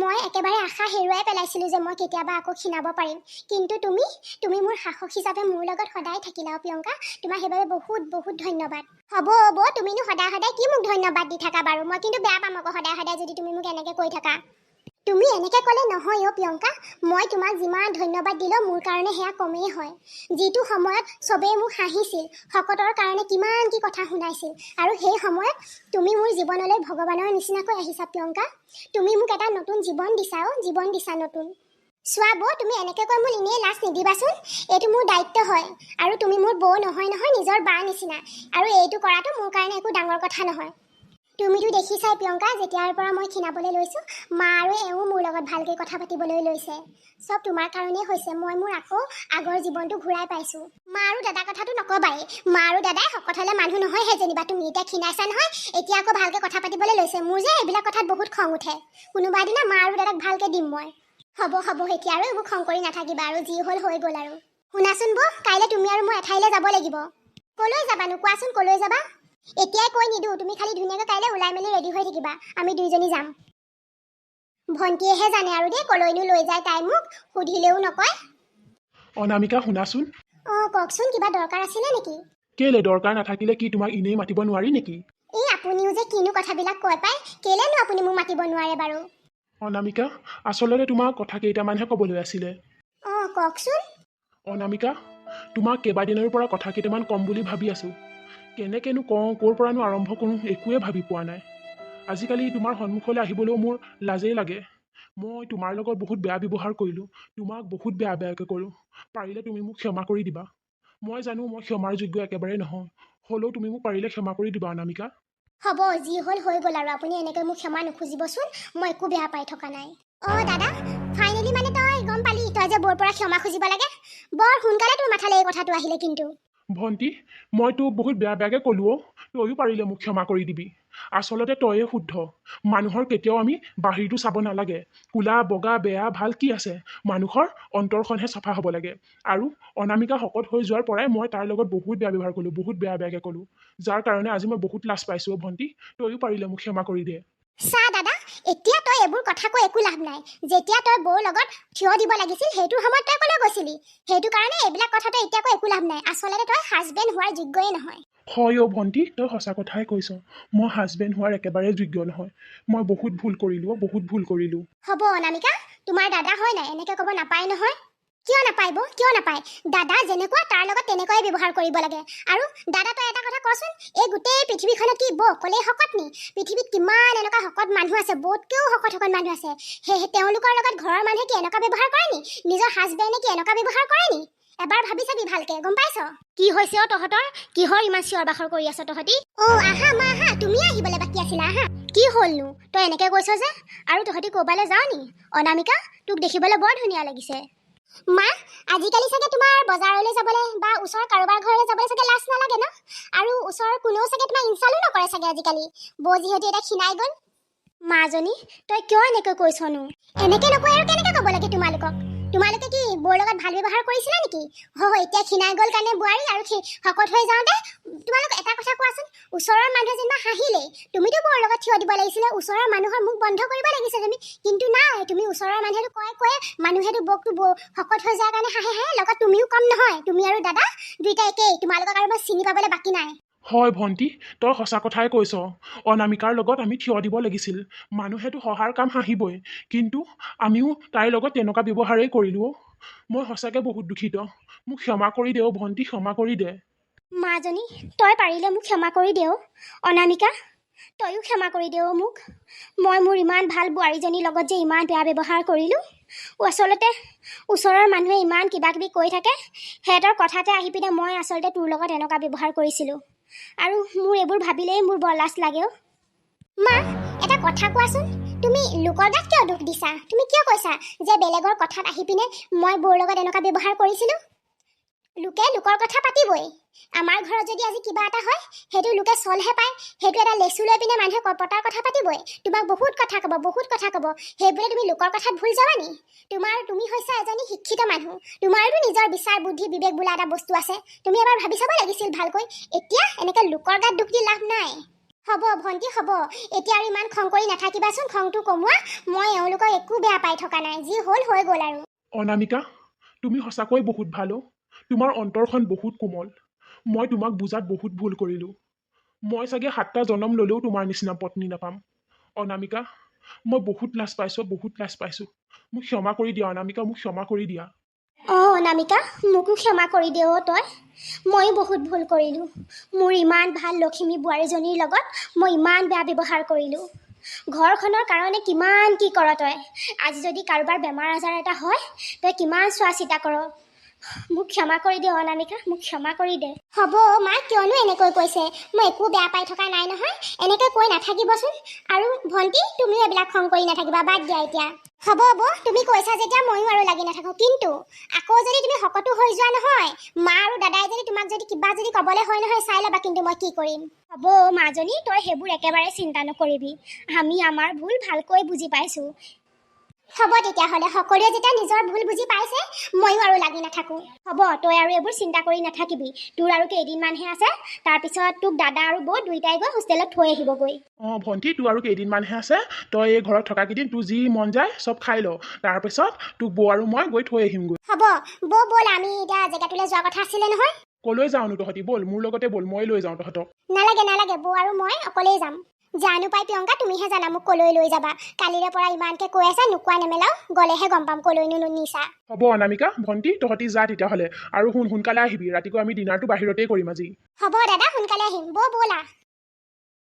মই একেবাৰে আশা হেৰুৱাই পেলাইছিলোঁ যে মই কেতিয়াবা আকৌ ক্ষীণাব পাৰিম, কিন্তু তুমি তুমি মোৰ সাহস হিচাপে মোৰ লগত সদায় থাকিলা অ' প্ৰিয়ংকা। তোমাক সেইবাবে বহুত বহুত ধন্যবাদ। হ'ব বৌ, তুমিনো সদায় সদায় কি মোক ধন্যবাদ দি থাকা বাৰু? মই কিন্তু বেয়া পাম আকৌ সদায় সদায় যদি তুমি মোক এনেকৈ কৈ থাকা। তুমি এনেকৈ ক'লে নহয় অ' প্ৰিয়ংকা। মই তোমাক যিমান ধন্যবাদ দিলেও মোৰ কাৰণে সেয়া কমেই হয়। যিটো সময়ত চবেই মোক হাঁহিছিল, শকতৰ কাৰণে কিমান কি কথা শুনাইছিল, আৰু সেই সময়ত তুমি মোৰ জীৱনলৈ ভগৱানৰ নিচিনাকৈ আহিছা প্ৰিয়ংকা। তুমি মোক এটা নতুন জীৱন দিছা অ', জীৱন দিছা নতুন। চোৱা বৌ, তুমি এনেকৈ কৈ মোক এনেই লাজ নিদিবাচোন। এইটো মোৰ দায়িত্ব হয়, আৰু তুমি মোৰ বৌ নহয় নহয়, নিজৰ বা নিচিনা, আৰু এইটো কৰাটো মোৰ কাৰণে একো ডাঙৰ কথা নহয়। তুমিতো দেখিছাই প্ৰিয়ংকা, যেতিয়াৰ পৰা মই ক্ষীণাবলৈ লৈছোঁ, মা আৰু এওঁ মোৰ লগত ভালকৈ কথা পাতিবলৈ লৈছে। চব তোমাৰ কাৰণেই হৈছে। মই মোৰ আকৌ আগৰ জীৱনটো ঘূৰাই পাইছোঁ। মা আৰু দাদা কথাটো নক'বাই। মা আৰু দাদাই শকত হ'লে মানুহ নহয়হে যেনিবা। তুমি এতিয়া ক্ষীণাইছা নহয়, এতিয়া আকৌ ভালকৈ কথা পাতিবলৈ লৈছে। মোৰ যে এইবিলাক কথাত বহুত খং উঠে। কোনোবা দিনা মা আৰু দাদাক ভালকৈ দিম মই। হ'ব হ'ব, এতিয়া আৰু এইবোৰ খং কৰি নাথাকিবা আৰু, যি হ'ল হৈ গ'ল আৰু। শুনাচোন বৌ, কাইলৈ তুমি আৰু মই এঠাইলৈ যাব লাগিব। ক'লৈ যাবানো কোৱাচোন, ক'লৈ যাবা? এতিয়াই কৈ নিদিওঁ, তুমি খালি ধুনীয়াকৈ কাইলৈ ওলাই মেলি ৰেডি হৈ থাকিবা, আমি দুইজনী যাম। ভণ্টিয়েহে জানে আৰু দেই ক'লৈনো লৈ যায়, তাই মোক সুধিলেও নকয়। অনামিকা, শুনাচোন। অঁ, কওকচোন, কিবা দৰকাৰ আছিলে নেকি? কেলে দৰকাৰ নাথাকিলে কি তোমাক এনেই মাতিব নোৱাৰি নেকি? এই আপুনিও যে কিনো কথাবিলাক কয় পাই, কেলেনো আপুনি মোক মাতিব নোৱাৰে বাৰু? অনামিকা, আচলতে তোমাক কথা কেইটামানহে ক'বলৈ আছিলে। অঁ, কওকচোন। অনামিকা, তোমাক কেইবাদিনৰে পৰা কথা কেইটামান ক'ম বুলি ভাবি আছোঁ। কেনেকৈনো কওঁ, ক'ৰ পৰানো আৰম্ভ কৰোঁ, একোৱে ভাবি পোৱা নাই। আজিকালি তোমাৰ সন্মুখলৈ আহিবলৈও মোৰ লাজেই লাগে। মই তোমাৰ লগত বহুত বেয়া ব্যৱহাৰ কৰিলোঁ, তোমাক বহুত বেয়া বেয়াকৈ ক'লোঁ। পাৰিলে তুমি মোক ক্ষমা কৰি দিবা। মই জানো মই ক্ষমাৰ যোগ্য একেবাৰে নহয়, হ'লেও তুমি মোক পাৰিলে ক্ষমা কৰি দিবা অনামিকা। হ'ব, যি হ'ল হৈ গ'ল আৰু, আপুনি এনেকৈ মোক ক্ষমা নুখুজিবচোন, মই একো বেয়া পাই থকা নাই। অঁ দাদা, ফাইনেলি মানে তই গম পালি তই যে বৌৰ পৰা ক্ষমা খুজিব লাগে? বৰ সোনকালে তোৰ মাথালৈ এই কথাটো আহিলে কিন্তু। ভণ্টি, মই তোক বহুত বেয়া বেয়াকৈ ক'লোঁ অ', তয়ো পাৰিলে মোক ক্ষমা কৰি দিবি। আচলতে তয়ে শুদ্ধ। মানুহৰ কেতিয়াও আমি বাহিৰটো চাব নালাগে। ক'লা বগা বেয়া ভাল কি আছে, মানুহৰ অন্তৰখনহে চাফা হ'ব লাগে। আৰু অনামিকা শকত হৈ যোৱাৰ পৰাই মই তাৰ লগত বহুত বেয়া ব্যৱহাৰ কৰিলোঁ, বহুত বেয়া বেয়াকৈ ক'লোঁ, যাৰ কাৰণে আজি মই বহুত লাজ পাইছোঁ অ' ভণ্টি। তয়ো পাৰিলে মোক ক্ষমা কৰি দে। চা দাদা, এতিয়া তই এইবোৰ কথা কৈ একো লাভ নাই। যেতিয়া তই বৌৰ লগত থিয় দিব লাগিছিল, সেইটো সময়ত তই ক'লৈ গৈছিলি? সেইটো কাৰণে এইবিলাক কথা তই এতিয়া কৈ একো লাভ নাই। আচলতে তই হাজবেণ্ড হোৱাৰ যোগ্যই নহয়। হয় অ' ভণ্টি, তই সঁচা কথাই কৈছ। মই হাজবেণ্ড হোৱাৰ একেবাৰে যোগ্য নহয়। মই বহুত ভুল কৰিলোঁ অ', বহুত ভুল কৰিলোঁ। হ'ব অনামিকা, তোমাৰ দাদা হয় নাই, এনেকৈ ক'ব নাপায় নহয়। কিয় নাপায় বৌ, কিয় নাপায়? দাদা যেনেকুৱা তাৰ লগত তেনেকুৱাই ব্যৱহাৰ কৰিব লাগে। আৰু দাদা, তই এটা কথা কচোন, এই গোটেই পৃথিৱীখনত কি বৌ অকলেই শকত নি? পৃথিৱীত কিমান এনেকুৱা শকত মানুহ আছে, বৌতকৈও শকত শকত মানুহ আছে। সেয়েহে তেওঁলোকৰ লগত ঘৰৰ মানুহে কি এনেকুৱা ব্যৱহাৰ কৰে নি? নিজৰ হাজবেণ্ডে কি এনেকুৱা ব্যৱহাৰ কৰে নি? এবাৰ ভাবি চাবি ভালকে, গম পাইছ? কি হৈছে অ' তহঁতৰ? কিহৰ ইমান চিঞৰ বাখৰ কৰি আছ তহঁতি? অ' আহা মা, আহা, তুমিয়ে আহিবলৈ বাকী আছিলা, আহা। কি হ'লনো তই এনেকে কৈছ যে? আৰু তহঁতি ক'ৰবালৈ যাৱ নি? অনামিকা, তোক দেখিবলৈ বৰ ধুনীয়া লাগিছে। মা, আজিকালি চাগে তোমাৰ বজাৰলৈ যাবলৈ বা ওচৰৰ কাৰোবাৰ ঘৰলৈ যাবলৈ চাগে লাজ নালাগে ন? আৰু ওচৰৰ কোনেও চাগে তোমাক ইনচালো নকৰে চাগে আজিকালি, বৌ যিহেতু এতিয়া ক্ষীণাই গ'ল। মাজনী, তই কিয় এনেকৈ কৈছনো? এনেকে নকয় আৰু কেনেকে ক'ব লাগে তোমালোকক? তোমালোকে কি বৌৰ লগত ভাল ব্যৱহাৰ কৰিছিলা নেকি? হয়, এতিয়া ক্ষীণাই গ'ল কাৰণে বোৱাৰী, আৰু শকত হৈ যাওঁতে তোমালোক এটা কথা কোৱাচোন, ওচৰৰ মানুহে যেনিবা হাঁহিলেই, তুমিতো বৌৰ লগত থিয় দিব লাগিছিলে, ওচৰৰ মানুহৰ মুখ বন্ধ কৰিব লাগিছে তুমি, কিন্তু নাই, তুমি ওচৰৰ মানুহেতো কয় কয়, মানুহেতো বৌকতো বৌ শকত হৈ যোৱাৰ কাৰণে হাঁহে হাঁহে, লগত তুমিও কম নহয়। তুমি আৰু দাদা দুইটা একেই, তোমালোকক আৰু মই চিনি পাবলৈ বাকী নাই। হয় ভণ্টি, তই সঁচা কথাই কৈছ। অনামিকাৰ লগত আমি থিয় দিব লাগিছিল। মানুহেতো হঁহাৰ কাম হাঁহিবই, কিন্তু আমিও তাইৰ লগত তেনেকুৱা ব্যৱহাৰেই কৰিলোঁ অ'। মই সঁচাকৈ বহুত দুখিত, মোক ক্ষমা কৰি দে অ' ভণ্টি, ক্ষমা কৰি দে। মাজনী, তই পাৰিলে মোক ক্ষমা কৰি দে অ'। অনামিকা, তয়ো ক্ষমা কৰি দে অ' মোক। মই মোৰ ইমান ভাল বোৱাৰীজনীৰ লগত যে ইমান বেয়া ব্যৱহাৰ কৰিলোঁ। আচলতে ওচৰৰ মানুহে ইমান কিবা কিবি কৈ থাকে, সিহঁতৰ কথাতে আহি পিনে মই আচলতে তোৰ লগত এনেকুৱা ব্যৱহাৰ কৰিছিলোঁ, আৰু মোৰ এইবোৰ ভাবিলেই মোৰ বৰ লাজ লাগে অ'। মা, এটা কথা কোৱাচোন, তুমি লোকৰ গাত কিয় দোষ দিছা? তুমি কিয় কৈছা যে বেলেগৰ কথাত আহি পিনে মই বৌৰ লগত এনেকুৱা ব্যৱহাৰ কৰিছিলোঁ? লোকে লোকৰ কথা পাতিবই। আমাৰ ঘৰত যদি আজি কিবা এটা হয়, সেইটো লোকে চলহে পায়, সেইটো এটা লেচু লৈ পিনে মানুহে পতাৰ কথা পাতিবই। তোমাক বহুত কথা ক'ব, বহুত কথা ক'ব। সেইবোৰে তুমি লোকৰ কথাত ভুল যাবা নি? তুমি হৈছা এজনী শিক্ষিত মানুহ, তোমাৰোতো নিজৰ বিচাৰ বুদ্ধি বিবেক বোলা এটা বস্তু আছে। তুমি এবাৰ ভাবি চাব লাগিছিল ভালকৈ। এতিয়া এনেকৈ লোকৰ গাত দোষ দি লাভ নাই। হ'ব ভণ্টি, হ'ব, এতিয়া আৰু ইমান খং কৰি নাথাকিবাচোন, খংটো কমোৱা। মই এওঁলোকক একো বেয়া পাই থকা নাই, যি হ'ল হৈ গ'ল আৰু। অনামিকা, তুমি সঁচাকৈ বহুত ভাল অ'। তোমাৰ অন্তৰখন বহুত কোমল। মই তোমাক বুজাত বহুত ভুল কৰিলোঁ। মই চাগে 7টা জনম ল'লেও তোমাৰ নিচিনা পত্নী নাপাম। অনামিকা, মই বহুত লাজ পাইছোঁ, বহুত লাজ পাইছোঁ। মোক ক্ষমা কৰি দিয়া অনামিকা, মোক ক্ষমা কৰি দিয়া। অঁ অনামিকা, মোকো ক্ষমা কৰি দে অ' তই। ময়ো বহুত ভুল কৰিলোঁ। মোৰ ইমান ভাল লখিমী বোৱাৰীজনীৰ লগত মই ইমান বেয়া ব্যৱহাৰ কৰিলোঁ। ঘৰখনৰ কাৰণে কিমান কি কৰ তই। আজি যদি কাৰোবাৰ বেমাৰ আজাৰ এটা হয়, তই কিমান চোৱা চিতা কৰ। মোক ক্ষমা কৰি দে অনামিকা, মোক ক্ষমা কৰি দে। হ'ব মা, কিয়নো এনেকৈ কৈছে? মই একো বেয়া পাই থকা নাই নহয়, এনেকৈ কৈ নাথাকিবচোন। আৰু ভণ্টি, তুমিও এইবিলাক খং কৰি নাথাকিবা, বাদ দিয়া এতিয়া। হ'ব বৌ, তুমি কৈছা যেতিয়া ময়ো আৰু লাগি নাথাকোঁ। কিন্তু আকৌ যদি তুমি শকতো হৈ যোৱা নহয়, মা আৰু দাদাই যদি তোমাক যদি কিবা যদি ক'বলৈ হয় নহয়, চাই ল'বা কিন্তু মই কি কৰিম। হ'ব মাজনী, তই সেইবোৰ একেবাৰে চিন্তা নকৰিবি, আমি আমাৰ ভুল ভালকৈ বুজি পাইছোঁ। হ'ব তেতিয়াহ'লে, সকলোৱে যেতিয়া নিজৰ ভুল বুজি পাইছে, ময়ো আৰু লাগি নাথাকোঁ। হ'ব, তই আৰু এইবোৰ চিন্তা কৰি নাথাকিবি। তোৰ আৰু কেইদিনমানহে আছে, তাৰপিছত তোক দাদা আৰু বৌ দুয়োটাই গৈ হোষ্টেলত থৈ আহিবগৈ। অঁ ভণ্টি, তোৰ আৰু কেইদিনমানহে আছে, তই এই ঘৰত থকা কেইদিন তোৰ যি মন যায় চব খাই ল, তাৰপিছত তোক বৌ আৰু মই গৈ থৈ আহিমগৈ। হ'ব বৌ, ব'ল, আমি এতিয়া জেগাটোলৈ যোৱা কথা আছিলে নহয়। ক'লৈ যাওঁনো তহঁতি? ব'ল মোৰ লগতে ব'ল, মই লৈ যাওঁ তহঁতক। নালাগে নালাগে, বৌ আৰু মই অকলেই যাম। জানো পাই প্ৰিয়ংকা, তুমিহে জানা মোক ক'লৈ লৈ যাবা। কালিৰে পৰা ইমানকে কৈ আছা, নোকোৱা নেমেলাও, গ'লেহে গম পাম ক'লৈনো নিছা। হ'ব অনামিকা, ভণ্টি, তহঁতি যা তেতিয়াহ'লে। আৰু শুন, সোনকালে আহিবি, ৰাতিপুৱা আমি ডিনাৰটো বাহিৰতেই কৰিম আজি। হ'ব দাদা, সোনকালে আহিম। বৌ ব'লা।